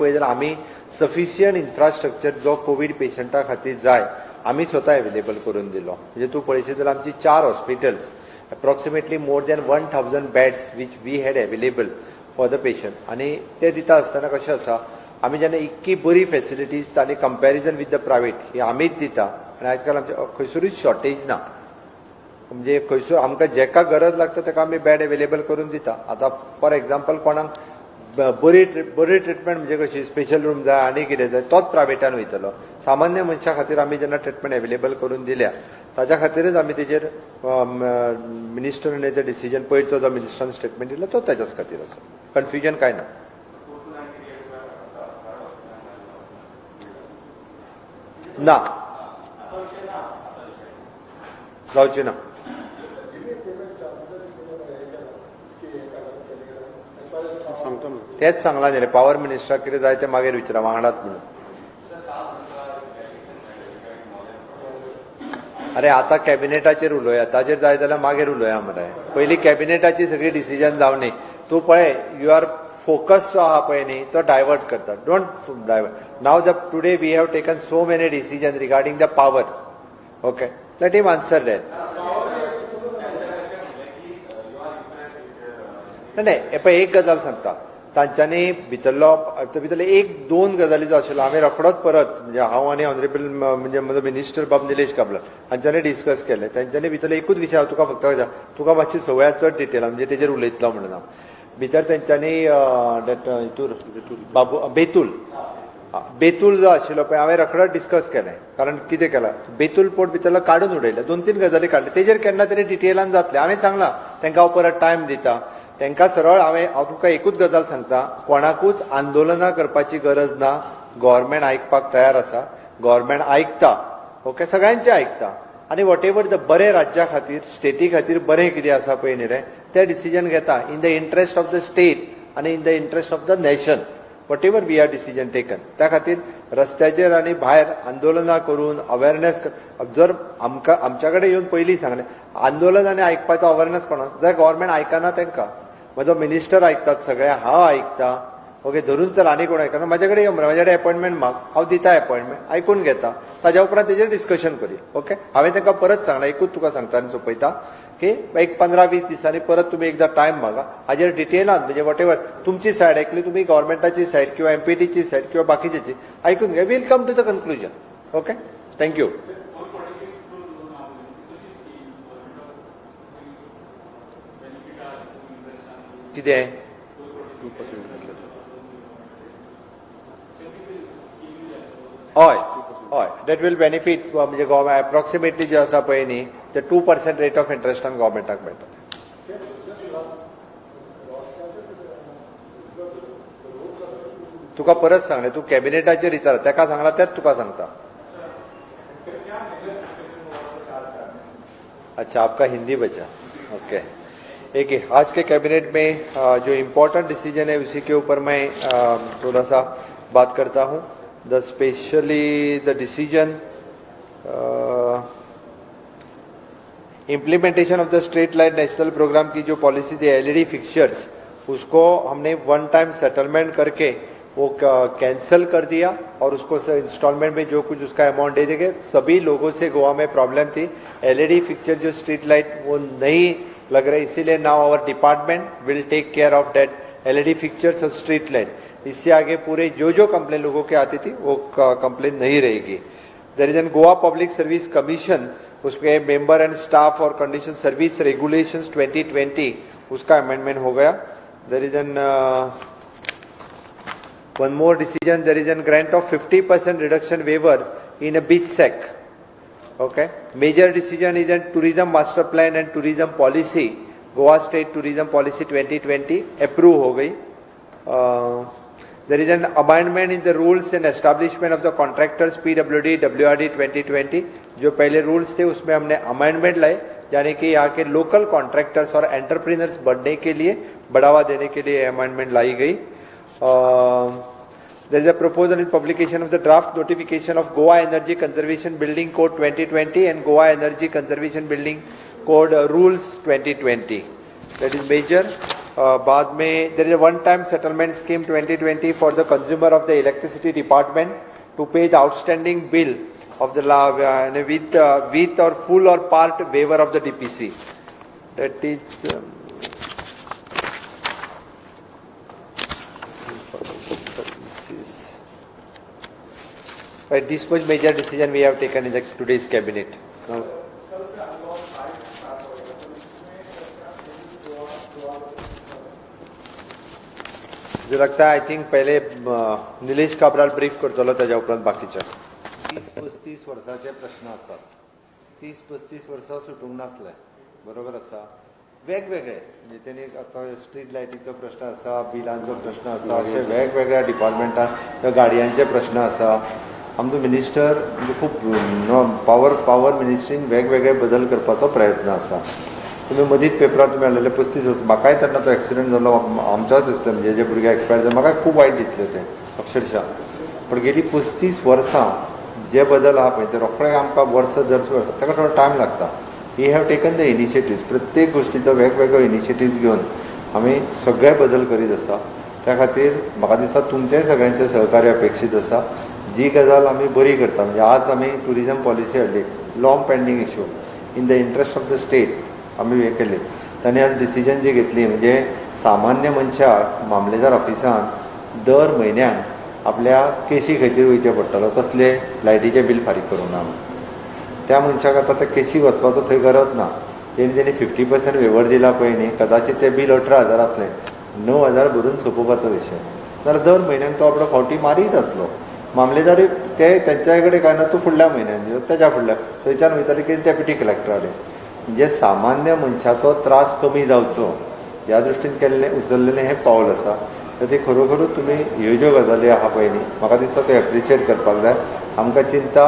पळय जाल्यार आमी सफिशियंट इन्फ्रास्ट्रक्चर जो कोवीड पेशंटा खातीर जाय आमी स्वता एवेलेबल करून दिलो. म्हणजे तूं पळयशीत जाल्यार आमची 4 hospitals approximately more than 1000 beds which we had available for the patient. आनी ते दिता आसतना कशें आसा, आमी जेन्ना इतकी बरी फेसिलिटीज आनी कंपॅरिजन विथ the private ही आमीच दिता आनी आजकाल आमचे खंयसरूच शॉर्टेज ना, म्हणजे खंयसर आमकां जेका गरज लागता ताका आमी बेड एवेलेबल करून दिता. आतां फॉर एग्जाम्पल कोणाक बरी ट्रिटमेंट म्हणजे कशी स्पेशल रूम जाय आनी कितें जाय तोच प्रायवेटान वयतलो. सामान्य मनशा खातीर आमी जेन्ना ट्रिटमेंट एवेलेबल करून दिल्या ताच्या खातीरच आमी तेजेर मिनिस्टरान ते डिसिजन पयर तो जो मिनिस्टरान स्टेटमेंट दिलो तो ताच्याच खातीर आसा. कन्फ्युजन कांय ना. ना जावची ना. तेच सांगला न्ही रे, पावर मिनिस्टराक कितें जाय तें मागीर विचारा वांगडाच म्हणून. अरे आतां कॅबिनेटाचेर उलोवया, ताचेर जाय जाल्यार मागीर उलोवया मरे. पयलीं कॅबिनेटाची सगळी डिसिजन जावनी. तूं पळय you are focus जो आहा पळय न्ही तो डायवर्ट करता. Don't divert. Now the today we have taken so many decision regarding the power. Okay, let him answer that. नाही पळय एक गजाल सांगता, तांच्यांनी भितरलो भितरले एक दोन गजाली जो आशिल्लो आमी रोखडोच परत म्हणजे हांव आनी ऑनरेबल म्हणजे म्हजो मिनिस्टर बाब निलेश काब्राल हांच्यांनी डिस्कस केलें. तांच्यांनी भितरलो एकूच विशय हांव तुका फक्त तुका मातशी सवय चड डिटेल म्हणजे तेजेर उलयतलो म्हणून हांव भितर तेंच्यांनी हितूर बाबू बेतूल बेतूल जो आशिल्लो पळय हांवें रोखडोच डिस्कस केलें. कारण कितें केलां, बेतूल पोर्ट भितरलो काडून उडयलें, 2-3 गजाली काडले, तेजेर केन्ना तरी डिटेलान जातलें. हांवें सांगलां तांकां हांव परत टायम दिता. तांकां सरळ हांवें तुमकां एकूच गजाल सांगता, कोणाकूच आंदोलनां करपाची गरज ना. गव्हर्मेंट आयकपाक तयार आसा, गव्हर्मेंट आयकता, ओके, सगळ्यांचें आयकता आनी what ever the बरें राज्या खातीर स्टेटी खातीर बरें कितें आसा पळय न्ही रे तें डिसिजन घेता in the interest of the state आनी in the interest of the nation. Whatever we are decision taken. त्या खातीर रस्त्याचेर आनी भायर आंदोलनां करून अवेरनेस जर आमकां आमच्या कडेन येवन पयलीं सांगलें आंदोलन आनी आयकपाचो अवेरनेस कोणाक जाय, गव्हर्मेंट आयकना तांकां. म्हजो मिनिस्टर आयकतात सगळे, हांव आयकता, ओके, धरून चल आनी कोण आयकना. म्हाजे कडेन यो मरे, म्हाजे कडेन एपॉयंटमेंट माग, हांव दिता एपॉयंटमेंट, आयकून घेता, ताज्या उपरांत तेजेर डिस्कशन करूया. ओके, हांवें तांकां परत सांगलां, एकूच तुका सांगता आनी सोंपयता की एक 15-20 दिसांनी परत तुमी एकदां टायम मागा, हाजेर डिटेलान म्हणजे what ever तुमची सायड आयकली, तुमी गव्हर्मेंटाची सायड किंवा एमपीटीची सायड किंवा बाकीच्याची आयकून घे, we'll come to the conclusion. Okay, thank you. कितें हय हय, that will benefit म्हणजे गव्हर्मेंट एप्रॉक्सिमेटली जे आसा पळय न्ही ते 2% रेट ऑफ इंट्रस्टान गव्हर्मेंटाक मेळटा. तुका परत सांगलें, तूं कॅबिनेटाचेर विचार, ताका सांगला तेच तुका सांगता. अच्छा, आपका हिंदी बचा. ओके, एक आज के कैबिनेट में जो इम्पोर्टेंट डिसीजन है उसी के ऊपर मैं थोड़ा सा बात करता हूँ. The specially the decision implementation of the street light national programme की जो पॉलिसी थी एलईडी फिक्चर्स, उसको हमने वन टाइम सेटलमेंट करके वो कैंसिल कर दिया और उसको इंस्टॉलमेंट में जो कुछ उसका अमाउंट दे देंगे. सभी लोगों से गोवा में प्रॉब्लम थी, एलईडी फिक्चर जो स्ट्रीट लाइट वो नहीं लग रहा है, इसीलिए now our department will take care of that LED fixtures Aur street light. इससे आगे पूरे जो जो कंप्लेन लोगों के आती थी वो कंप्लेन नहीं रहेगी. There is an Goa public service commission, उसमें member and staff Aur condition service regulations 2020 उसका अमेंडमेंट हो Gaya. There is an one more decision, there is an grant of 50% reduction waiver in a beach sec. Okay, major decision is an tourism master plan and tourism policy, Goa state tourism policy 2020 approve हो गई. There is an amendment in the rules and establishment of the contractors PWD WRD 2020. जो पहले rules थे उसमें हमने amendment लाए, यानी कि यहाँ के लोकल कॉन्ट्रैक्टर्स और एंटरप्रेन्योर्स बढ़ने के लिए, बढ़ावा देने के लिए अमेंडमेंट लाई गई. There is a proposal in publication of the draft notification of Goa Energy Conservation Building Code 2020 and Goa Energy Conservation Building Code Rules 2020. That is major. बाद में there is a one time settlement scheme 2020 for the consumer of the electricity department to pay the outstanding bill of the with or full or part waiver of the DPC. That is right, this much major decision we have taken in the today's cabinet. Now, जो लगता है I think पहले Nilesh Cabral brief करतलो, ताज्या उपरांत बाकीचे. 30-35 वर्साचे प्रश्न आसात, 30-35 वर्सां सुटूंक नासले, बरोबर आसा. वेगवेगळे म्हणजे तेणी आतां स्ट्रीट लायटीचो प्रश्न आसा, बिलांचो प्रश्न आसा, अशे वेगवेगळ्या डिपार्टमेंटान गाडयांचे प्रश्न आसा. आमचो मिनिस्टर म्हणजे खूब पावर मिनिस्ट्रीन वेगवेगळे बदल करपाचो प्रयत्न आसा. तुमी मदींच पेपरार तुमी हाडलेले 35 वर्सां, म्हाकाय तेन्ना तो एक्सिडंट जालो आमच्याच दिसलें, म्हणजे जे भुरगे एक्सपायर जाले म्हाका खूब वायट दिसलें तें अक्षरशः. पण गेली 35 वर्सां जे बदल आहा पळय ते रोखडे आमकां वर्स दर वर्स ताका थोडो टायम लागता. We have taken the initiative, प्रत्येक गोश्टीचो वेगवेगळो इनिशिएटीव घेवन आमी सगळे बदल करीत आसा. त्या खातीर म्हाका दिसता तुमचेंय सगळ्यांचें सहकार्य अपेक्षीत आसा. जी गजाल आमी बरी करता म्हणजे आज आमी ट्युरिजम पॉलिसी हाडली, long pending issue in the interest of the state आमी हें केलें. तांणी आज डिसिजन जी घेतली म्हणजे सामान्य मनशाक मामलेदार ऑफिसान दर म्हयन्याक आपल्या केशी खातीर वयचें पडटलो, कसले लायटीचें बील फारीक करूंक ना. त्या मनशाक आतां त्या केशी वचपाचो थंय गरज ना. तेणी 50% वेवर दिला पळय न्ही, कदाचित तें बील 18,000 आसलें, 9,000 भरून सोंपोवपाचो विशय. जाल्यार दर म्हयन्याक तो आपलो फावटी मारीत आसलो. मामलेदारूय ते तेंच्या कडेन काय ना, तूं फुडल्या म्हयन्यान यो, तेज्या फुडल्या थंयच्यान वयताले केस डेप्युटी कलेक्टरा कडेन. म्हणजे सामान्य मनशाचो त्रास कमी जावचो ह्या दृश्टीन केल्लें उचललेलें हें पावल आसा. तर ते खरोखरूच तुमी ह्यो ज्यो गजाली आहा पळय न्ही, म्हाका दिसता त्यो एप्रिशिएट करपाक जाय. आमकां चिंता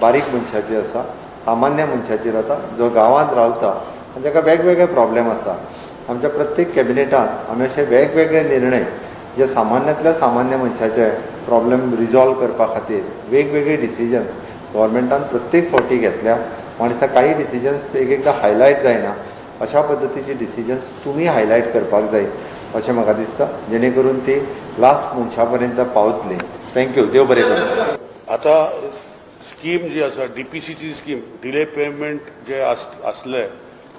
बारीक मनशाची आसा, सामान्य मनशाची जाता, जो गांवांत रावता आनी ताका वेगवेगळे प्रॉब्लेम आसा. आमच्या प्रत्येक कॅबिनेटान आमी अशे वेगवेगळे निर्णय जे सामान्यांतल्या सामान्य मनशाचे प्रॉब्लेम रिजॉल्व करपा खातीर वेगवेगळे डिसिजन्स गव्हर्मेंटान प्रत्येक फावटी घेतल्या. आनी दिसता काही डिसिजन्स एक एकदां हायलायट जायना, अशा पद्दतीची डिसिजन्स तुमी हायलायट करपाक जाय अशें म्हाका दिसता, जेणे करून ती लास्ट मनशा पर्यंत पावतली. Thank you, देव बरें करूं. आतां स्कीम जी आसा डीपीसीची स्कीम डिले पेमेंट जे आसले,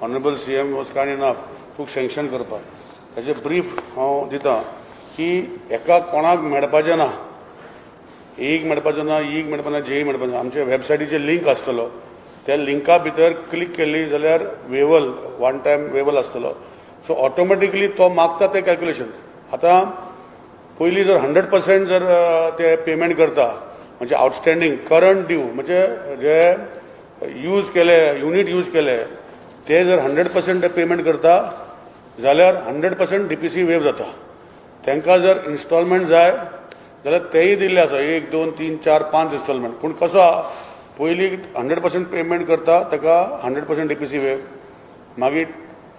honourable CM was kind enough to sanction करपाक. ताजे ब्रीफ हांव दिता की एका कोणाक मेळपाचें ना, एक मेळपाचें ना, एक मेळपाचें ना, जेई मेळपाचें ना. आमच्या वेबसायटीचेर लिंक आसतलो, त्या लिंका भितर क्लिक केली जाल्यार वेवल वन टायम वेवल आसतलो. सो ऑटोमॅटिकली तो मागता ते कॅल्क्युलेशन. आतां पयलीं जर 100% जर ते पेमेंट करता म्हणजे आउटस्टँडींग करंट ड्यू म्हणजे जे यूज केले, युनीट यूज केले ते जर 100% पेमेंट करता जाल्यार 100% डीपीसी वेव जाता. तांकां जर इन्स्टॉलमेंट जाय जाल्यार तेय दिल्ले आसा, 1 2 3 4 5 इन्स्टॉलमेंट. पूण कसो आहा, पयलीं 100% पेमेंट करता ताका 100% डीपीसी वेव, मागीर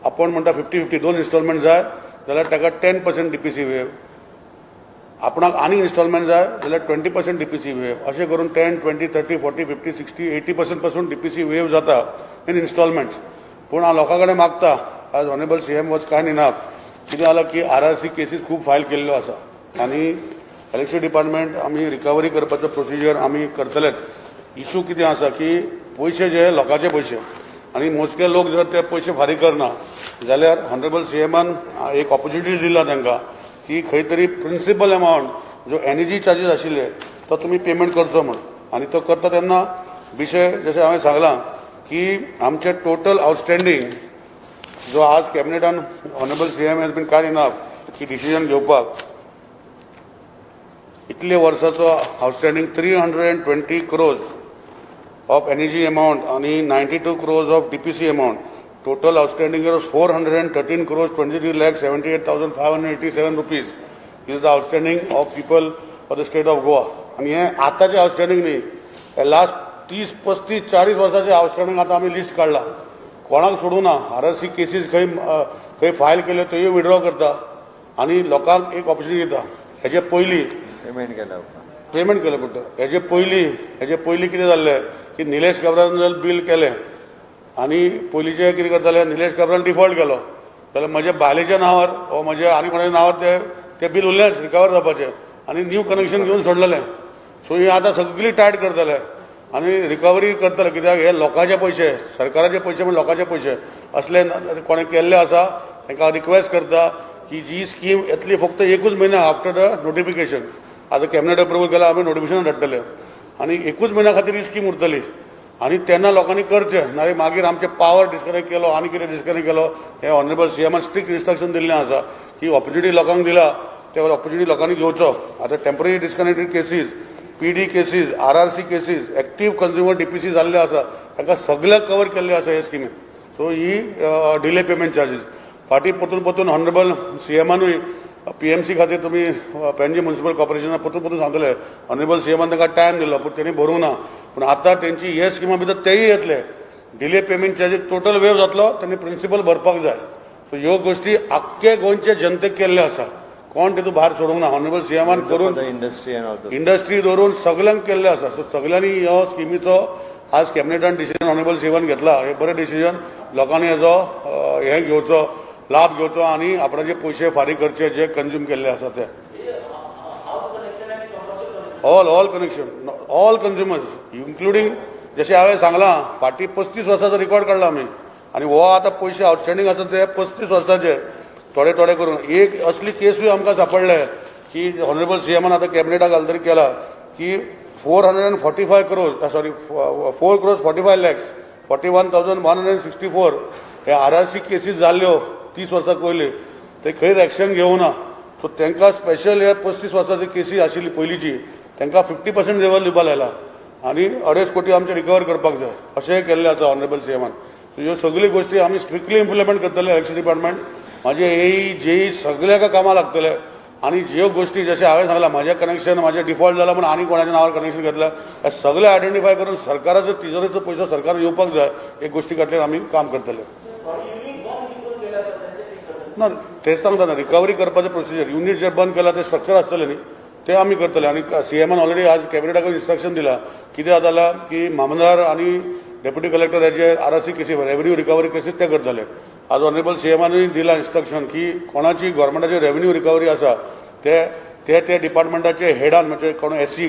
आपूण म्हणटा 50-50 2 इन्स्टॉलमेंट जाय जाल्यार ताका 10% डीपीसी वेव, आपणाक आनी इन्स्टॉलमेंट जाय जाल्यार 20% डीपीसी वेव, अशें करून 10 20 30 40 50 60 80% पासून डीपीसी वेव जाता इन इन्स्टॉलमेंट्स. पूण हांव लोकां कडेन मागता, आज honourable CM was kind enough, कितें जालां की आरआरसी केसीस खूब फायल केल्ल्यो आसा आनी इलेक्ट्रिसिटी डिपार्टमेंट आमी रिकवरी करपाचो प्रोसिजर आमी करतलेच. इशू कितें आसा की पयशे जे लोकांचे पयशे आनी मोजके लोक जर ते पयशे फारीक करना जाल्यार ऑनरेबल सीएमान एक ऑपॉर्च्युनिटी दिला तांकां की खंय तरी प्रिन्सिपल अमावंट जो एनईजी चार्जीस आशिल्ले तो तुमी पेमेंट करचो म्हूण. आनी तो करता तेन्ना विशय जशें हांवें सांगलां की आमचे टोटल आउटस्टँडींग जो आज कॅबिनेटान honourable CM has been kind enough की डिसिजन घेवपाक इतले वर्साचो outstanding 320 crores of NEG amount आणि 92 crores of DPC amount. Total outstanding is 413 crores 23 lakh 78,587 rupees is the outstanding of people for the state of Goa. आणि हे आताचे outstanding न्ही, हे लास्ट 30 35 40 वर्साचे आउटस्टँडिंग आतां आमी लिस्ट काडला. कोणाक सोडूं ना. आरआरसी केसीस खंय खंय फायल केल्यो त्योय विड्रॉ करता आनी लोकांक एक ऑपॉर्च्युनिटी दिता. हेजे पयलीं पेमेंट केल्या उपरांत पेमेंट केलें पडटा. हेजे पयलीं कितें जाल्लें की निलेश काब्रान जर बील केलें आनी पयलींचे कितें करताले, निलेश काब्रान डिफॉल्ट केलो जाल्यार म्हज्या बायलेच्या नांवार वा म्हज्या आनी कोणाच्या नांवार ते बील उरलेंच रिकवर जावपाचें आनी न्यू कनेक्शन घेवन सोडलेलें. सो ही आतां सगळी टायट करतले आनी रिकवरी करतले, कित्याक हे लोकांचे पयशे, सरकाराचे पयशे म्हणजे लोकांचे पयशे असले कोणें केल्ले आसा तांकां रिक्वेस्ट करता की जी स्कीम येतली फक्त एकूच म्हयन्या आफ्टर the notification. आतां कॅबिनेट अप्रुवल केला, आमी नोटिफिकेशन धाडटले आनी एकूच म्हयन्या खातीर ही स्कीम उरतली आनी तेन्ना लोकांनी करचें, नाजाल्यार मागीर आमचे पावर डिस्कनेक्ट केलो आनी कितें डिस्कनेक्ट केलो. हे ऑनरेबल सीएमान स्ट्रिक्ट इन्स्ट्रक्शन दिल्लें आसा की ऑपॉर्च्युनिटी लोकांक दिला ते ऑपॉर्च्युनिटी लोकांनी घेवचो. आतां temporary disconnected cases, PD cases, RRC cases, active consumer DPC जाल्ले आसा तांकां सगळ्याक कवर केल्ले आसा हे स्किमीन. सो ही डिले पेमेंट चार्जीस फाटीं परतून परतून ऑनरेबल सीएमानूय पीएमसी खातीर तुमी पणजी म्युनिसिपल कॉर्पोरेशनाक परतून परतून सांगतले. ऑनरेबल सीएमान तांकां टायम दिलो पूण तेणी भरूंक ना, पूण आतां तेंची हे स्किमा भितर तेय येतले. Delay payment charges total waive जातलो, तेणी प्रिन्सिपल भरपाक जाय. सो ह्यो गोश्टी आख्खे गोंयचे जनतेक केल्ले आसा, कोण तितून भायर सोडूंक ना. ऑनरेबल सीएमान करून इंडस्ट्री इंडस्ट्री धरून सगल्यांक केल्ले आसा. सो सगल्यांनी ह्यो स्किमीचो आज कॅबिनेटान डिसिजन ऑनरेबल सीएमान घेतला, हे बरें डिसिजन. लोकांनी हेजो हे घेवचो, लाभ घेवचो आनी आपणाचे पयशे फारीक करचे जे कंज्यूम केल्ले आसा ते. All all connection, all consumers including, जशें हांवें सांगलां फाटीं 35 वर्साचो रिकॉर्ड काडला आमी आनी हो आतां पयशे आउटस्टँडींग आसा ते 35 वर्साचे थोडे थोडे करून. एक असली केसूय आमकां सापडले की ऑनरेबल सीएमान आतां कॅबिनेटाक ऑलरेडी केला की 445 crores, sorry, 4 crores 45 lakhs 41,164 हे आरआरसी केसीस जाल्ल्यो 30 वर्सां पयलीं, ते खंयच एक्शन घेवना. सो तांकां स्पेशल हे 35 वर्साची केसी आशिल्ली पयलींची, तांकां 50% लेवल दिवपा लायला आनी 2.5 कोटी आमचे रिकवर करपाक जाय अशेंय केल्लें आसा ऑनरेबल सीएमान. सो ह्यो सगळ्यो गोश्टी आमी स्ट्रिक्टली इम्प्लिमेंट करतले. इलेक्शन डिपार्टमेंट म्हाजे एई जेई सगळ्याक कामां लागतले आनी ज्यो गोश्टी जशें हांवें सांगलां म्हाजें कनेक्शन म्हाजें डिफॉल्ट जालां म्हूण आनी कोणाच्या नांवार कनेक्शन घेतलां, हें सगळें आयडेंटिफाय करून सरकाराचो तिजोरेचो पयसो सरकार येवपाक जाय हे गोश्टी खातीर आमी काम करतले. ना, तेच सांगता ना, रिकवरी करपाचें प्रोसिजर युनीट जे बंद केलां तें स्ट्रक्चर आसतलें न्ही, ते आमी करतले. आनी सीएमान ऑलरेडी आज कॅबिनेटाक इन्स्ट्रक्शन दिलां. कितें जालां की मामलेदार आनी डेप्युटी कलेक्टर हेजे आरआरसी केसी, रेव्हेन्यू रिकवरी केसीस ते करतले. आज ऑनरेबल सीएमानूय दिलां इन्स्ट्रक्शन की कोणाची गव्हर्मेंटाची रेव्हेन्यू रिकवरी आसा ते ते ते डिपार्टमेंटाचे हेडान, म्हणजे कोण एससी,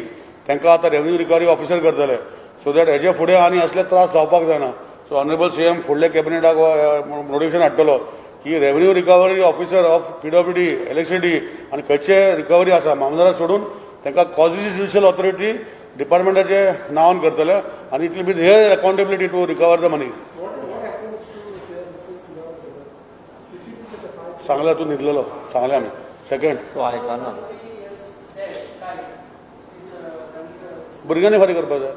तांकां आतां रेव्हेन्यू रिकवरी ऑफिसर करतले, सो that हेजे फुडें आनी असले त्रास जावपाक जायना. सो ऑनरेबल सीएम फुडल्या कॅबिनेटाक नोटिफिकेशन हाडटलो की revenue recovery officer of PWD, electricity आनी खंयचे रिकवरी आसा मामलेदारा सोडून तांकां क्वाझी ज्युडिशियल ऑथॉरिटी डिपार्टमेंटाचे नांवान करतले आनी it will be their accountability to recover the money. What happens to, say, Mrs. CCP? सांगला, तूं न्हिदलेलो, सांगलें आमी सेकंड. तो आयकना. भुरग्यांनी फारीक करपाक जाय.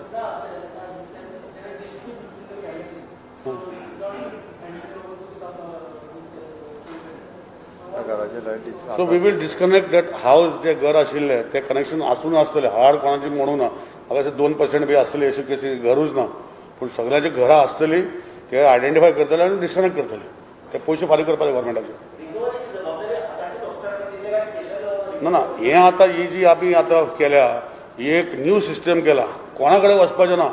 घराचे light. So we will disconnect that house. जे घर आशिल्लें ते कनेक्शन आसून आसतलें, हाड कोणाची म्हणू ना, म्हाका अशें 2% बी आसतली अशी केसी, घरूच ना, पूण सगळ्यांची घरां आसतली ते आयडेंटिफाय करतले आनी डिस्कनेक्ट करतले, ते पयशे फारीक करपाचे गव्हर्मेंटाचे. ना ना, हें आतां ही जी आमी आतां केल्या, ही एक न्यू सिस्टम केला, कोणा कडेन वचपाचें ना.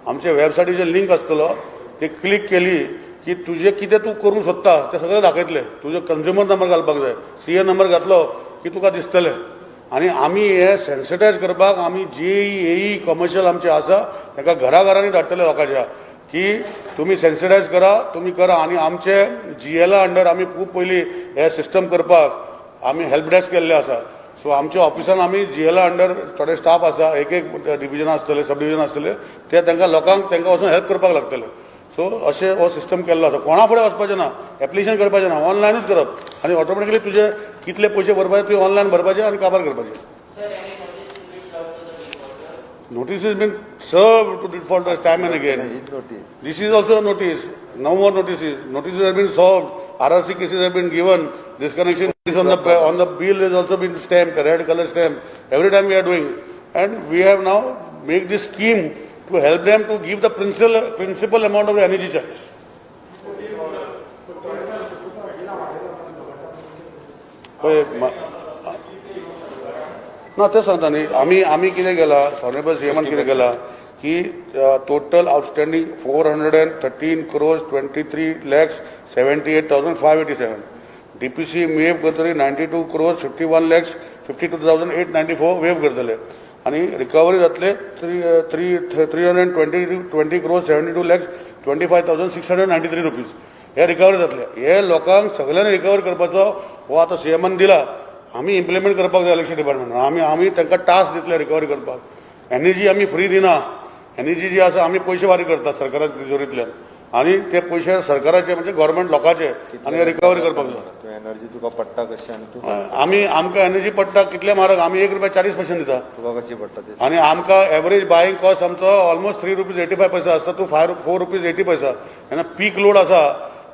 आमच्या वेबसायटीचेर लिंक आसतलो, ते क्लिक केली की तुजें कितें तूं करूंक सोदता तें सगळें दाखयतलें. तुजो कंज्युमर नंबर घालपाक जाय, सीए नंबर घातलो की तुका दिसतलें. आनी आमी हे सेन्सिटायज करपाक आमी जेई एई कमर्शियल आमचे आसा तांकां घराघरांनी धाडटले लोकांच्या की तुमी सेन्सिटायज करा, तुमी करा. आनी आमचे जीएला अंडर आमी खूब पयलीं हे सिस्टम करपाक आमी हेल्प डेस्क केल्ले आसा. सो आमच्या ऑफिसान आमी जीएला अंडर थोडे स्टाफ आसा, एक एक डिविजन आसतले, सब डिविजन आसतले, ते तांकां लोकांक तांकां वचून हेल्प करपाक लागतले. सो अशें हो सिस्टम केल्लो आसा. कोणा फुडें वचपाचें ना, एप्लिकेशन करपाचें ना, ऑनलायनूच करप आनी ऑटोमॅटिकली तुजे कितले पयशे भरपाचे तुवें ऑनलायन भरपाचे आनी काबार करपाचे. Notice is been served to defaulters time and again. Notice. This is also a notice. No more notices. Notices have been served. RRC cases have been given. Disconnection is on the bill has also been stamped, red color stamp. Every time we are doing, and we have now make this scheme to help them to give the principal amount of the energy charges. पळय, ना, तें सांगता न्ही, आमी आमी कितें केलां, honourable सीएमान कितें केलां की total outstanding 413 crores 23 lakhs 78,587. DPC वेव करतली 92 crores 51 lakhs 52,894 waive करतले आनी रिकवरी जातले 320 crores 72 lakhs 25,693 rupees. हे रिकवर जातले. हे लोकांक सगळ्यांनी रिकवर करपाचो हो आतां सीएमान दिला. आमी इम्प्लिमेंट करपाक जाय इलेक्शन डिपार्टमेंट. आमी आमी तांकां टास्क दितले रिकवरी करपाक. एनईजी आमी फ्री दिना. एनईजी जी आसा, आमी पयशे फारीक करतात सरकाराच्या तिजोरींतल्यान आनी ते पयशे सरकाराचे, म्हणजे गव्हर्मेंट लोकांचे आनी हे रिकवरी करपाक जाय. तूं एनर्जी तुका पडटा कशी आनी तूं आमी आमकां एनर्जी पडटा कितले म्हारग, आमी 1 रुपया 40 पयशे दिता. तुका कशी पडटा ते. आनी आमकां एवरेज बायिंग कॉस्ट आमचो almost 3 rupees 85 paisa आसता टू 5 4 रुपीज 80 पैसा. तेन्ना पीक लोड आसा,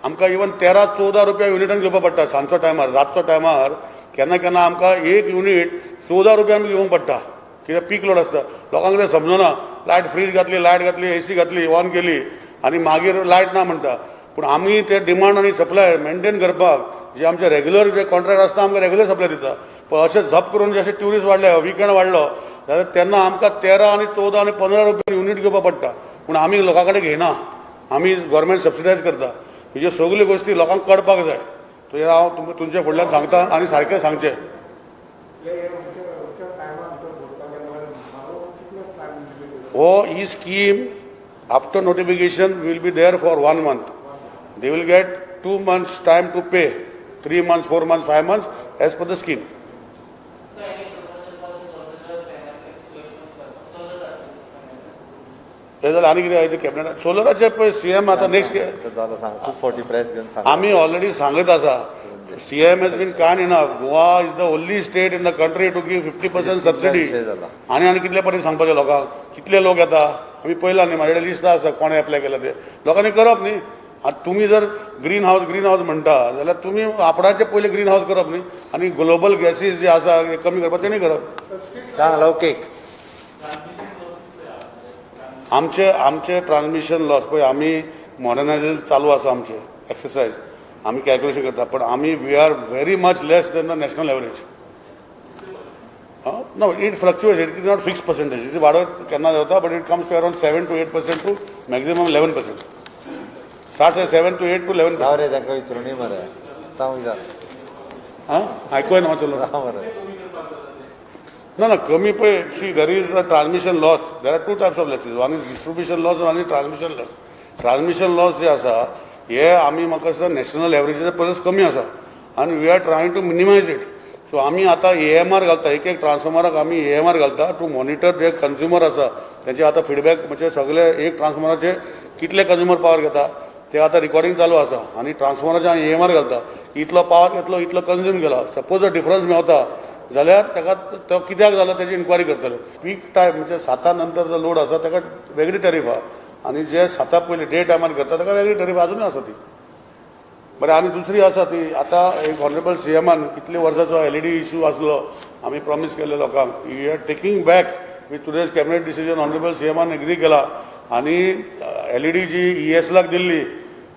आमकां इवन 13-14 रुपया युनिटान घेवपा पडटा सांजचो टायमार. रातचो टायमार केन्ना केन्ना आमकां एक युनिट 14 रुपया आमकां घेवंक पडटा, कित्याक पीक लोड आसता. लोकांक तें समजना. लायट फ्रीज घातली, लायट घातली, एसी घातली, ऑन केली आनी मागीर लायट ना म्हणटा. पूण आमी ते डिमांड आनी सप्लाय मेंटेन करपाक जे आमचे रेग्युलर जे कॉन्ट्रॅक्ट आसता, आमकां रेग्युलर सप्लाय दिता. पण अशें झप करून जशे ट्युरिस्ट वाडले, विकेंड वाडलो जाल्यार तेन्ना आमकां 13 आनी 14 आनी 15 रुपया युनीट घेवपाक पडटा. पूण आमी लोकां कडेन घेयना, आमी गव्हर्मेंट सबसिडायज करता. ह्यो सगल्यो गोश्टी लोकांक कळपाक जाय. ते हांव तुमकां तुमच्या फुडल्यान सांगता आनी सारकें सांगचें. हे हे अमक्या अमक्या टायमा भितर भरपाक गेल्यार म्हारग कितलो टायम लिमीट? हो ही scheme after notification will be there for one month. They will get 2 months time to pay, 3 months, 4 months, 5 months as per the scheme. So any proposal for the solar panel, solar ते जालें. आनी कितें cabinet सोलराचे पळय CM आतां next जालो, सांग. खूब फावटी प्रेस घेवन सांग. आमी ऑलरेडी सांगत आसा. CM has been kind enough. Goa is the only state in the country to give 50% subsidy. विशय जाला. आनी आनी कितले फावटी सांगपाचें लोकांक? कितले लोक येता आमी पळयला न्ही. म्हाजे कडेन लिस्ट आसा कोणें एप्लाय केला ते. लोकांनी करप न्ही. आतां तुमी जर ग्रीन हावस, ग्रीन हावस म्हणटा जाल्यार तुमी आपणाचे पयलीं ग्रीन हावस करप न्ही आनी ग्लोबल गॅसीस जे आसा ते कमी करपाक तेणी करप. सांग लौकीक. आमचे आमचे ट्रान्समिशन लॉस पळय, आमी मॉडर्नायझेशन चालू आसा आमचे एक्सरसायज, आमी कॅल्क्युलेशन करता, पण आमी we are very much less than the national average. No, it fluctuate, it is not fix percentage. It वाडत केन्ना जाता, but it comes to around 7 to 8% to maximum 11%. Start 7 to 8 to 11. राव रे, तांकां विचारूनी मरे. सांग, विचार. आं, आयकूय ना मातसो. राव मरे. ना ना, कमी पळय, see, there is a transmission loss. There are two types of losses: one is distribution loss, one is transmission loss. Transmission loss जे आसा हे आमी म्हाका दिसता नॅशनल एवरेजीच्या परस कमी आसा आनी we are trying to minimize it. So आमी आतां एएमआर घालता. एक एक ट्रान्सफॉर्मराक आमी एएमआर घालता टू मॉनिटर जे कंज्युमर आसा तेंचे आतां फिडबॅक, म्हणजे सगळे एक ट्रान्सफॉर्मराचे कितले कंज्युमर पावर घेता ते आतां रिकॉर्डिंग चालू आसा. आनी ट्रान्सफॉर्मराचे आमी एएमआर घालता, इतलो पावर घेतलो, इतलो कंज्यूम केला. सपोज जर डिफरन्स मेवता जाल्यार ताका तो कित्याक जाला तेजी इन्क्वायरी करतले. पीक टायम म्हणजे साता नंतर जो लोड आसा ताका वेगळी टॅरीफ आहा आनी जे साता पयलीं डे टायमार करता ताका वेगळी टॅरीफ अजुनूय आसा ती. बरें, आनी दुसरी आसा ती आतां एक ऑनरेबल सीएमान कितले वर्साचो एलईडी इशू आसलो, आमी प्रॉमीस केल्ले लोकांक, we are taking back with today's cabinet decision. Honourable सीएमान एग्री केला आनी एलईडी जी ईएसएलाक दिल्ली,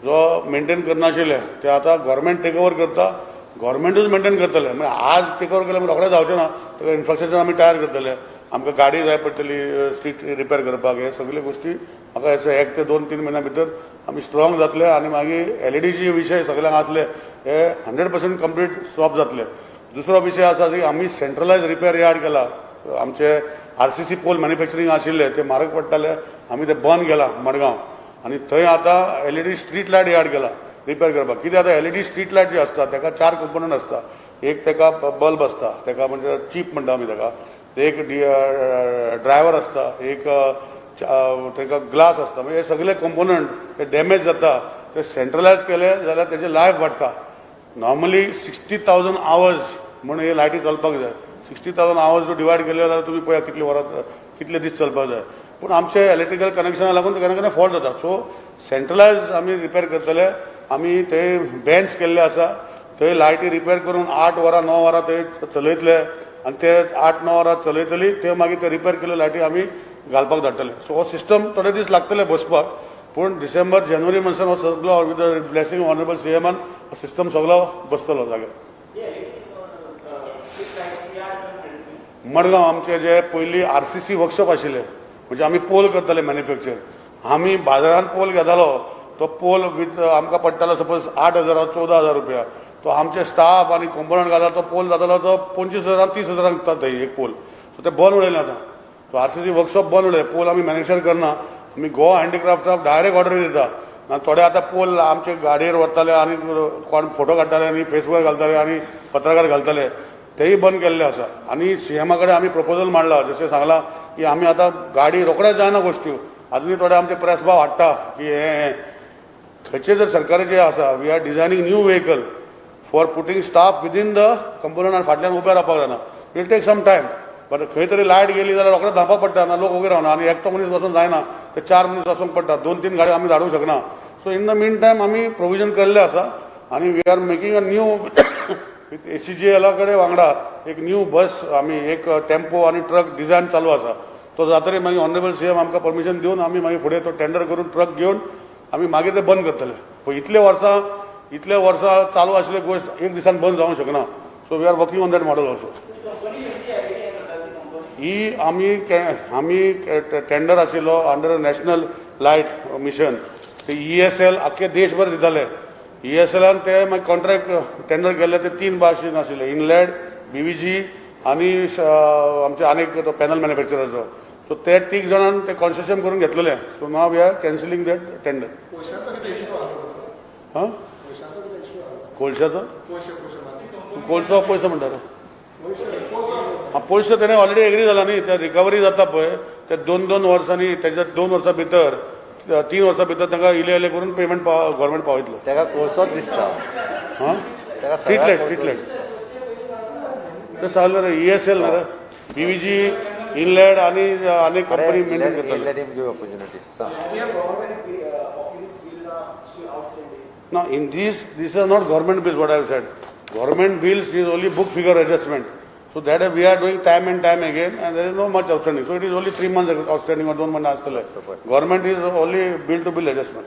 जो मेंटेन करनाशिल्ले, ते आतां गव्हर्मेंट टेक ओवर करता. गव्हर्मेंटूच मेंटेन करतले. म्हणजे आज टेक ओवर केले म्हणजे रोखडें जावचें ना. ताका इन्फ्रास्ट्रक्चर आमी तयार करतले. आमकां गाडी जाय पडटली स्ट्रीट रिपेर करपाक. हे सगळे गोश्टी म्हाका हेचो 1 ते 2-3 म्हयन्या भितर आमी स्ट्रॉंग जातले आनी मागीर एलईडीचे विशय सगळ्यांक आसले हे 100% कंप्लीट स्टॉप जातले. दुसरो विशय आसा की आमी सेंट्रलायज रिपेर यार्ड केला. आमचे आरसीसी पोल मॅन्युफॅक्चरींग आशिल्ले ते म्हारग पडटाले, आमी ते बंद केला मडगांव आनी थंय आतां एलईडी स्ट्रीट लायट यार्ड केला रिपेर करपाक. कितें आतां एलईडी स्ट्रीट लायट जी आसता ताका चार कंपोनंट आसता. एक ताका बल्ब आसता, ताका म्हणजे चीप म्हणटा आमी ताका, एक ड्रायव्हर आसता, एक ताका ग्लास आसता. म्हणजे हे सगळे कंपोनंट ते डॅमेज जाता. ते सेंट्रलायज केले जाल्यार तेजें लायफ वाडटा. नॉर्मली 60,000 आवर्स म्हण हे लायटी चलपाक जाय. 60,000 आवर्स जर डिवायड केले जाल्यार तुमी पळया कितली वरां, कितले दीस चलपाक जाय. पूण आमचे इलेक्ट्रिकल कनेक्शना लागून केन्ना केन्ना फॉल्ट जाता. सो सेंट्रलायज आमी रिपेर करतले. आमी थंय बेंच केल्ले आसा, थंय लायटी रिपेर करून 8 वरां, 9 वरां थंय चलयतले आनी ते 8-9 वरां चलयतली ते मागीर ते रिपेर केल्ले लायटी आमी घालपाक धाडटले. सो हो सिस्टम थोडे दीस लागतले बसपाक, पूण डिसेंबर जानेवारी म्हणसर हो सगलो with the blessing honourable सीएमान system सगलो बसतलो जाग्यार. मडगांव आमचे जे पयलीं आरसीसी वर्कशॉप आशिल्ले, म्हणजे आमी पोल करताले मॅन्युफॅक्चर, आमी बाजारान पोल घेतालो, तो पोल विथ आमकां पडटालो सपोज 8,000, 14,000 रुपया. तो आमचे स्टाफ आनी कंपोनंट घालता तो पोल जातालो तो 25 हजारांक, 30 हजारांक विकतात थंय एक पोल. सो ते बंद उडयले आतां. तो आरसीसी वर्कशॉप बंद उडयले. पोल आमी मॅन्युफॅक्चर करना, आमी गोवा हँडीक्राफ्टाक डायरेक्ट ऑर्डर दिता. ना थोडे आतां पोल आमचे गाडयेर व्हरताले आनी कोण फोटो काडटाले आनी फेसबुकार घालताले आनी पत्रकार घालताले, तेय बंद केल्ले आसा. आनी सीएमा कडेन आमी प्रपोजल मांडला, जशें सांगलां की आमी आतां गाडी रोखडेच जायना गोश्टी. अजुनूय थोडे आमचे प्रेस भाव हाडटा की हे हे खंयचे जर सरकाराचे आसा, we are designing new vehicle for putting staff within the component आनी फाटल्यान उबे रावपाक जायना. Will take some time, but खंय तरी लायट गेली जाल्यार रोखडेच धांवपाक पडटा ना. लोक उबे रावना आनी एकटो मनीस बसून जायना, ते चार मनीस वचूंक पडटा. दोन तीन गाडयो आमी धाडूंक शकना. So in the mean time आमी प्रोविजन केल्लें आसा आनी we are making a new with एसीजीएला कडेन वांगडा एक न्यू बस, आमी एक टेम्पो आनी ट्रक डिझायन चालू आसा. तो जातरी मागीर ऑनरेबल सीएम आमकां परमिशन दिवन आमी मागीर फुडें तो टेंडर करून ट्रक घेवन आमी मागीर ते बंद करतले. पळय, इतले वर्सां चालू आशिल्ली गोश्ट एक दिसान बंद जावंक शकना. So we are working on that model also. ही आमी टेंडर आशिल्लो अंडर नॅशनल लायट मिशन. ते ईएसएल आख्खे देशभर दिताले. ईएसएलान ते मागीर कॉन्ट्रॅक्ट टेंडर केल्ले. ते तीन भाशेन आशिल्ले, इनलॅड, बीव्हीजी आनी आमचे आनीक तो पॅनल मॅन्युफॅक्चराचो. सो ते तीग जाणान ते कॉन्सेशन करून घेतलेले. So now we are cancelling that tender. पयशांचो कितें इश्यू आसा? हां. पयशांचो कितें इश्यू आसा? कोळशाचो? पयशे, पयशे मागीर. कोळसो, पयसो म्हणटा रे? पयशे, कोळसो. हा, पयशे तेणे ऑलरेडी एग्री जाला न्ही. ते रिकवरी जाता पळय, ते दोन दोन वर्सांनी, तेच्या 2 वर्सां भितर, 3 वर्सां भितर तांकां इले इले करून पेमेंट गव्हर्मेंट पावयतलो. ताका कोळसोच दिसता. हां. ताका. स्ट्रीट लायट, स्ट्रीट लायट ते सांगलें रे, ईएसएल रे, बीव्हीजी, इनलॅड आनी आनी कंपनी मेंटेन करताले. Let him give opportunity. We have government office bill still outstanding. Now, in these, these are not government bills, what I have said. Government bills is only book figure adjustment. So that we are doing time and time again, and there is no much outstanding. So it is only 3 months outstanding or 2 months आसतले. Government is only bill to bill adjustment.